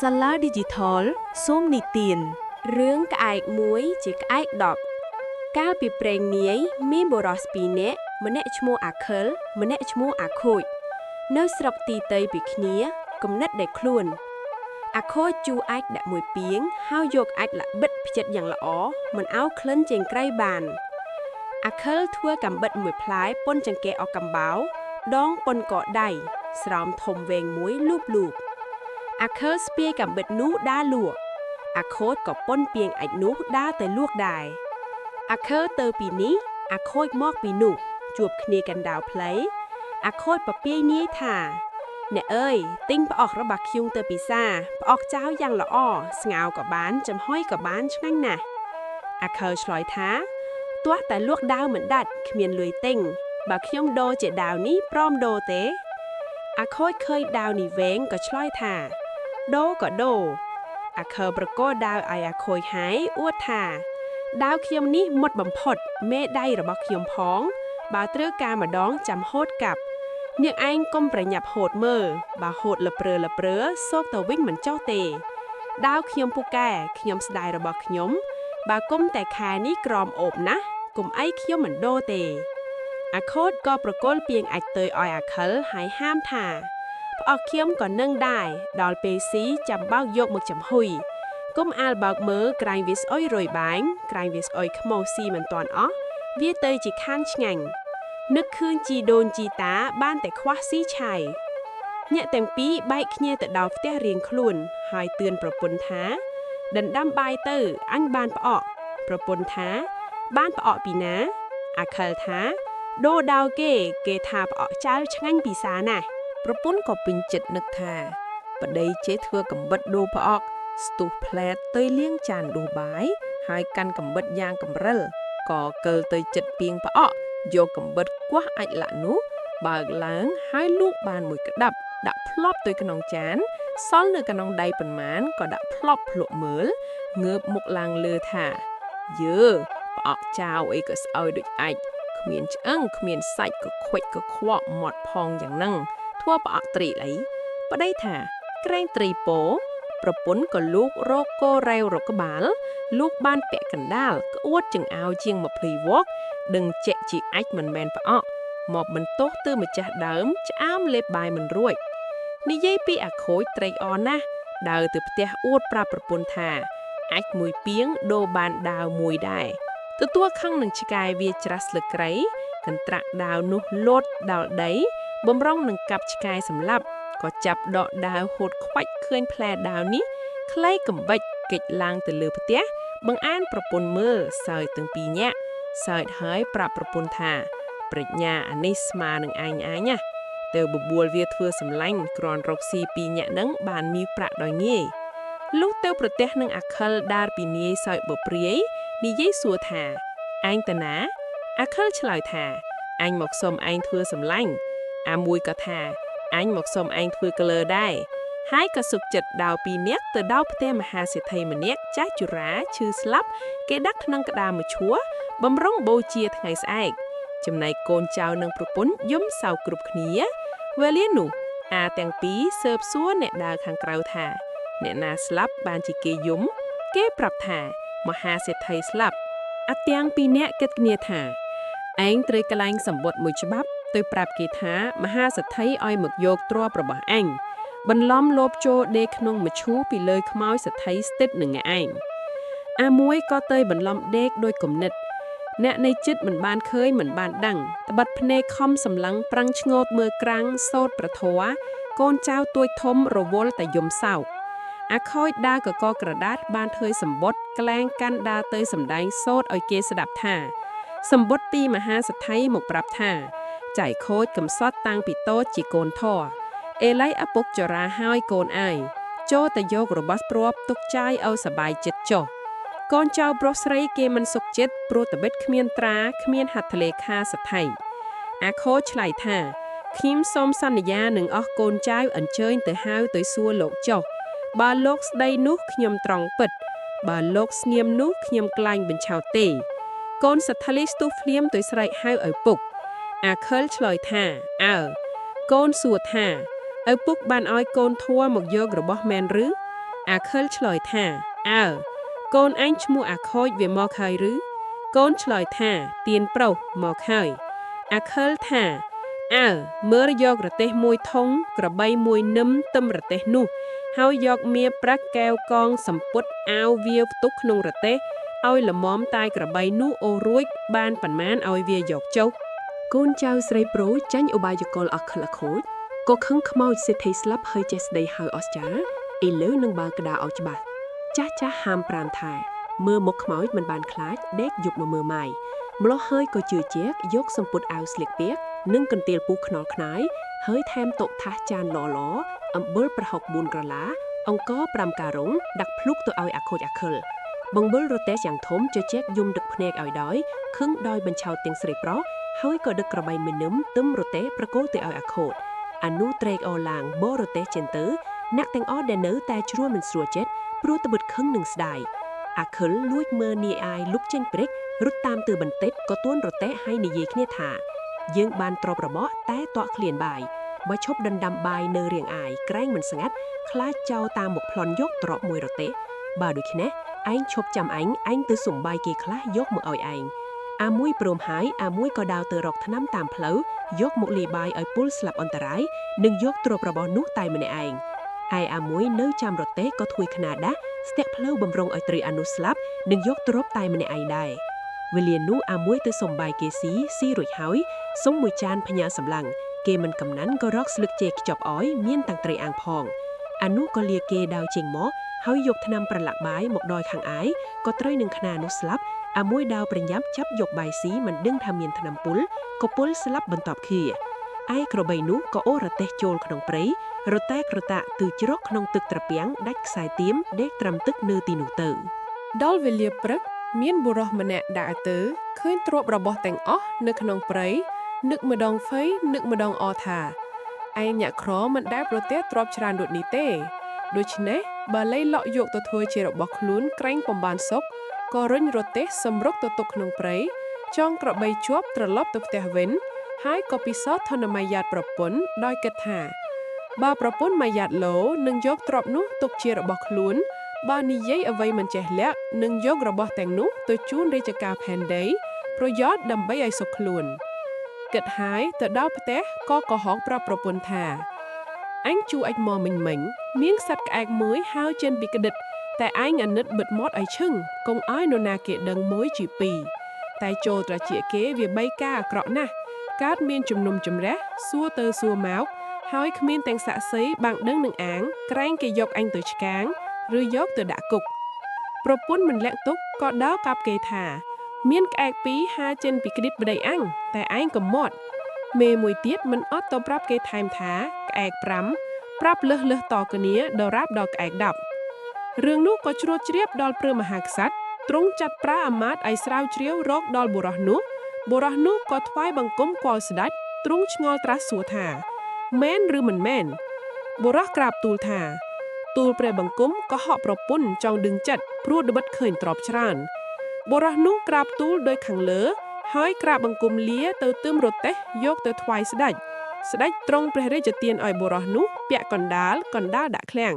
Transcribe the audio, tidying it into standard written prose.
សាលាឌីជីថលសូមនិទាន រឿងក្អែកមួយជាក្អែក10កាលពីព្រេងនាយមានបុរសពីរនាក់ម្នាក់ឈ្មោះអាខិលម្នាក់ឈ្មោះអាខូចនៅស្រុកទីទៃពីគ្នាគំនិតដែលខ្លួនអាខូចជួអាចដាក់មួយពីងហើយយកអាចល្បិតផ្ចិតយ៉ាងល្អមិនឲ្យក្លិនចេញក្រៃបានអាខិលធ្វើកំបិតមួយផ្លែប៉ុនចង្កេះអកកំបោដងប៉ុនកដៃស្រោមធំវែងមួយលូបលូបអាខិលស្ពាយកំបិតនោះដើរលក់ អាខូចក៏ប៉ុនពីងអាចនោះដើរទៅលក់ដែរអាខើទៅពីនេះអាខូចមកពីនោះជួបគ្នាកណ្ដាលផ្លូវអាខូចពពាយនាយថាអ្នកអើយទិញផ្អករបស់ខ្ញុំទៅពិសាផ្អកចៅយ៉ាងល្អស្ងោក៏បានចំហុយក៏បានឆ្ងាញ់ណាស់អាខើឆ្លើយថាទោះតែលក់ដាវមិនដាច់គ្មានលុយទិញបើខ្ញុំដូរជាដាវនេះព្រមដូរទេអាខូចឃើញដាវនេះវែងក៏ឆ្លើយថាដូរក៏ដូរ អាខើប្រកល់ដាវឲ្យអាខូចហើយអួតថាដាវខ្ញុំនេះមុតបំផុតមេដៃរបស់ខ្ញុំផងបើត្រូវការម្ដងចាំហូតកាប់នាងឯងកុំប្រញាប់ហូតមើលបើហូតលព្រឺលព្រឺសោកទៅវិញមិនចោះទេដាវខ្ញុំពូកែខ្ញុំស្ដាយរបស់ខ្ញុំបើគុំតែខែនេះក្រមអូបណាស់គុំអីខ្ញុំមិនដូរទេអាខូចក៏ប្រកល់ពីងអាចទៅឲ្យអាខិលហើយហាមថាផ្អកខ្ញុំក៏នឹងដែរដល់ពេលស៊ីចាំបោកយកមកចំហុយគុំអាលបោកមើលក្រែងវាស្អុយរយបាញក្រែងវាស្អុយខ្មោស៊ីមិនតាន់អស់វាទៅជាខានឆ្ងាញ់នឹកឃើញជីដូនជីតាបានតែខ្វះស៊ីឆៃអ្នកទាំងពីរបែកគ្នាទៅដល់ផ្ទះរៀងខ្លួនហើយទឿនប្រពន្ធថាដណ្ដាំបាយទៅអញបានផ្អកប្រពន្ធថាបានផ្អកពីណាអាខិលថាដូរដាវគេគេថាផ្អកចៅឆ្ងាញ់ពិសាណាស់ ប្រពន្ធក៏ពេញចិត្តនឹកថាប្តីចេះធ្វើកំបិតដូរផ្អកស្ទុះផ្លែទៅលាងចានដួសបាយហើយកាន់កំបិតយ៉ាងកម្រិលក៏កិលទៅចិត្តពីងផ្អកយកកំបិតគោះអាចលាក់នោះបើកឡើងហើយលូកបានមួយក្តាប់ដាក់ផ្លប់ទៅក្នុងចានសល់នៅក្នុងដៃប៉ុន្មានក៏ដាក់ផ្លប់ភ្លក់មើលងើបមុខឡើងលើថាយើផ្អកចៅអីក៏ស្អុយដូចអាចគ្មានឆ្អឹងគ្មានសាច់ក៏ខុចក៏ខ្វក់មាត់ផងយ៉ាងហ្នឹងធ្វើផ្អកត្រីអីប្តីថាក្រែងត្រីពោប្រពន្ធក៏លូករកករ៉ែវរកក្បាលលូកបានពាក់កណ្ដាលក្អួតចង្អោជាង20វកដឹងជាក់ជាអាចមិនមែនផ្អកមកបន្ទោសទៅម្ចាស់ដើមឆ្អើមលេបបាយមិនរួចនិយាយពីអាខូចត្រេកអរណាស់ដើរទៅផ្ទះអួតប្រាប់ប្រពន្ធថាអាចមួយពីងដូរបានដាវមួយដែរទទួលខឹងនឹងឆ្កែវាច្រាស់ស្លឹកគ្រៃកន្ត្រាក់ដាវនោះលោតដល់ដីបំរុងនឹងកាប់ឆ្កែសម្លាប់ក៏ចាប់ដកដាវហូតខ្វាច់ឃើញផ្លែដាវនេះខ្លីកំបិចកិច្ចឡើងទៅលើផ្ទះបង្អានប្រពន្ធមើលសើចទាំងពីរញាក់សើចហើយប្រាប់ប្រពន្ធថាប្រាជ្ញាអានេះស្មើនឹងអញអញណាទៅបបួលវាធ្វើសម្លាញ់គ្រាន់រកស៊ីពីរញាក់នឹងបានមានប្រាក់ដោយងាយលុះទៅប្រទះនឹងអាខិលដារពីនាយសើចបព្រាយនិយាយសួរថាអញតាណាអាខិលឆ្លើយថាអញមកសុំឯងធ្វើសម្លាញ់អាមួយក៏ថាអញមកសុំឯងធ្វើក្លើដែរហើយក៏សុខចិត្តដាវពីរនាក់ទៅដល់ផ្ទះមហាសេដ្ឋីម្នាក់ចាស់ជរាឈឺស្លាប់គេដាក់ក្នុងក្តារមឈួរបំរុងបូជាថ្ងៃស្អែកចំណែកកូនចៅនិងប្រពន្ធយំសោកគ្រប់គ្នាវេលានោះអាទាំងពីរស៊ើបសួរអ្នកដើរខាងក្រៅថាអ្នកណាស្លាប់បានជាគេយំគេប្រាប់ថាមហាសេដ្ឋីស្លាប់អាទាំងពីរនាក់គិតគ្នាថាឯងត្រូវក្លែងសម្បត្តិមួយច្បាប់ទៅប្រាប់គេថាមហាសេដ្ឋីឲ្យមកយកទ្រព្យរបស់អញបន្លំលោភចូលដេកក្នុងមឈូពីលើខ្មោចសេដ្ឋីស្ទិតនឹងឯងអាមួយក៏ទៅបន្លំដេកដោយគំនិតអ្នកនៃចិត្តមិនបានឃើញមិនបានដឹងត្បិតភ្នែកខំសម្លឹងប្រាំងឆ្ងោតមើលក្រាំងសោតប្រធัวកូនចៅទួចធំរវល់តែយំសោកអាខូចដើរកកក្រដាសបានធ្វើសម្បត្តិក្លែងកាន់ដើរទៅសម្ដែងសោតឲ្យគេស្ដាប់ថាសម្បត្តិពីមហាសេដ្ឋីមកប្រាប់ថាចៃខូចកំសត់តាំងពីតូចជាកូនធរអេឡៃឪពុកចរាហើយកូនអាយចូលតែយករបស់ទ្រព្យទុកចាយឲ្យសบายចិត្តចុះកូនចៅប្រុសស្រីគេមិនសុខចិត្តព្រោះតបិតគ្មានត្រាគ្មានហត្ថលេខាសថៃអាខូចឆ្លើយថាខ្ញុំសូមសន្យានឹងអស់កូនចៅអញ្ជើញទៅហៅទៅសួរលោកចុះបើលោកស្ដីនោះខ្ញុំត្រង់ពិតបើលោកស្ងៀមនោះខ្ញុំក្លែងបញ្ឆោតទេកូនសថលីស្ទុះភ្លាមទៅស្រែកហៅឪពុកអាខិលឆ្លើយថាអើកូនសួរថាឪពុកបានឲ្យកូនធัวមកយករបស់មែនឬ អាខិលឆ្លើយថាអើកូនឯងឈ្មោះអាខូចវាមកហើយឬកូនឆ្លើយថាទៀនប្រុសមកហើយអាខិលថាអើមើលយករទេះមួយធុងក្របីមួយនឹមទឹមរទេះនោះហើយយកមៀប្រាក់កែវកងសម្ពុតអាវវាផ្ទុកក្នុងរទេះឲ្យល្មមតាយក្របីនោះអូសរួចបានប៉ុន្មានឲ្យវាយកចុះ កូនចៅស្រីប្រូចាញ់ឧបាយកលអខិលអខូចក៏ខឹងខ្មោចសេដ្ឋីស្លាប់ហើយចេះស្ដីហៅអស្ចារ្យឥឡូវនឹងបើក្តារឲ្យច្បាស់ចាស់ចាស់ហាមប្រាមថាមើលមុខខ្មោចមិនបានខ្លាចដេកយប់មកមើលម៉ាយម្លោះហើយក៏ជឿជាក់យកសម្ពុតអាវស្លៀកពាក់និងកន្ទេលពុះខ្នល់ខ្នាយហើយថែមតុថាសចានល្អល្អអំបិលប្រហុក4ក្រឡាអង្ករ5ការ៉ុងដាក់ភ្លុកទៅឲ្យអាខូចអាខិលបង្វិលរទេះយ៉ាងធំជជែកយំដឹកភ្នែកឲ្យដោយខឹងដោយបញ្ឆោតទាំងស្រីប្រុសហើយក៏ដឹកក្របីមួយនឹមទឹមរទេះប្រគល់ទៅឲ្យអាខូចអានូត្រេកអរឡាងបរទេះចេនទៅអ្នកទាំងអស់ដែលនៅតែជ្រួលមិនស្រួលចិត្តព្រោះត្បិតខឹងនឹងស្ដាយអាខិលលួចមើលនាយអាយលុកចេញព្រេចរត់តាមទើបន្តិចក៏ទួនរទេះឲ្យនិយាយគ្នាថាយើងបានទ្របរបកតែតក់ឃ្លានបាយបើឈប់ដណ្ដាំបាយនៅរៀងអាយក្រែងមិនស្ងាត់ខ្លាចចោលតាមមកប្លន់យកទ្របមួយរទេះបើដូច្នេះឯងឈប់ចាំឯងឯងទៅសំបាយគេខ្លះយកមកឲ្យឯងអាមួយព្រមហើយអាមួយក៏ដើរទៅរកថ្នាំតាមផ្លូវយកមកលាយបាយឲ្យពុលស្លាប់អន្តរាយនិងយកទ្រព្យរបស់នោះតែម្នាក់ឯងឯអាមួយនៅចាំរទេះក៏ធួយខ្នាដាស់ស្ទាក់ផ្លូវបំរុងឲ្យត្រីអានោះស្លាប់និងយកទ្រព្យតែម្នាក់ឯងដែរវេលានោះអាមួយទៅសំបាយគេស៊ីស៊ីរួចហើយសុំមួយចានផ្ញើសម្លឹងគេមិនកំណាន់ក៏រកស្លឹកចេកខ្ចប់អោយមានតាំងត្រីអាងផងអានោះក៏លាគេដើរចេញមកហើយយកថ្នាំប្រឡាក់បាយមកដោយខាងអាយក៏ត្រូវនឹងខ្នានោះស្លាប់អាមួយដាវប្រញាប់ចាប់យកបាយស៊ីមិនដឹងថាមានថ្នាំពុលក៏ពុលស្លាប់បន្តគ្នាឯក្របីនោះក៏អូររទេះចូលក្នុងព្រៃរតែក្រតាក់ទឺជ្រកក្នុងទឹកត្រពាំងដាច់ខ្សែទៀមដេកត្រឹមទឹកនៅទីនោះទៅ ដល់វេលាព្រឹកមានបុរសម្នាក់ដើរទៅឃើញទ្រព្យរបស់ទាំងអស់នៅក្នុងព្រៃនឹកម្ដងហ្វៃនឹកម្ដងអថាឯងអ្នកក្រមិនដែលប្រទះទ្រព្យច្រើនដូចនេះទេដូច្នេះបើលៃលក់យកទៅធ្វើជារបស់ខ្លួនក្រែងពំបានសុខក៏រុញរទេះសម្រុកទៅទុកក្នុងព្រៃចងក្របីជាប់ត្រឡប់ទៅផ្ទះវិញហើយក៏ពិសោធន៍ធនមយាទប្រពន្ធដោយគិតថាបើប្រពន្ធមាយាទលោនឹងយកទ្រព្យនោះទុកជារបស់ខ្លួនបើនិយាយអ្វីមិនចេះលាក់នឹងយករបស់ទាំងនោះទៅជូនរាជការផែនដីប្រយោជន៍ដើម្បីឲ្យសុខខ្លួនគិតហើយទៅដល់ផ្ទះក៏កុហកប្រាប់ប្រពន្ធថាអញជួអញមកមិញមិញមានសត្វក្អែកមួយហើរចេញពីក្តិតតែឯងអាណិតបិទមាត់ឲ្យឈឹងកុំឲ្យនរណាគេដឹងមួយជាពីរតែចូលត្រចៀកគេវាបីការអាក្រក់ណាស់កើតមានជំនុំជម្រះសួរទៅសួរមកហើយគ្មានទាំងសាក្សីបាំងដឹងនឹងអាងក្រែងគេយកអញទៅឆ្កាងឬយកទៅដាក់គុកប្រពន្ធមិនលាក់ទុកក៏ដោកាប់គេថាមានក្អែកពីរហាចេញពីក្តិតប្តីអញតែឯងក៏មាត់មេមួយទៀតមិនអត់ទៅប្រាប់គេថែមថាក្អែក5ប្រាប់លឹះលឹះតគ្នាដល់រាបដល់ក្អែក10រឿងនោះក៏ជ្រួតជ្រាបដល់ព្រះមហាក្សត្រទ្រង់ចាត់ប្រាអាមាត្យឲ្យស្រាវជ្រាវរកដល់បុរសនោះបុរសនោះក៏ថ្វាយបង្គំគាល់ស្ដេចទ្រង់ឆ្ងល់ត្រាស់សួរថាមែនឬមិនមែនបុរសក្រាបទូលថាទូលព្រះបង្គំក៏ហក់ប្រពន្ធចង់ดึងចិត្តព្រោះដបិតឃើញទ្រព្យច្រើនបុរសនោះក្រាបទូលដោយខាងលើហើយក្រាបបង្គំលាទៅទឹមរទេះយកទៅថ្វាយស្ដេចស្ដេចទ្រង់ព្រះរាជទានឲ្យបុរសនោះពាក់កណ្ដាលកណ្ដាលដាក់ឃ្លាំង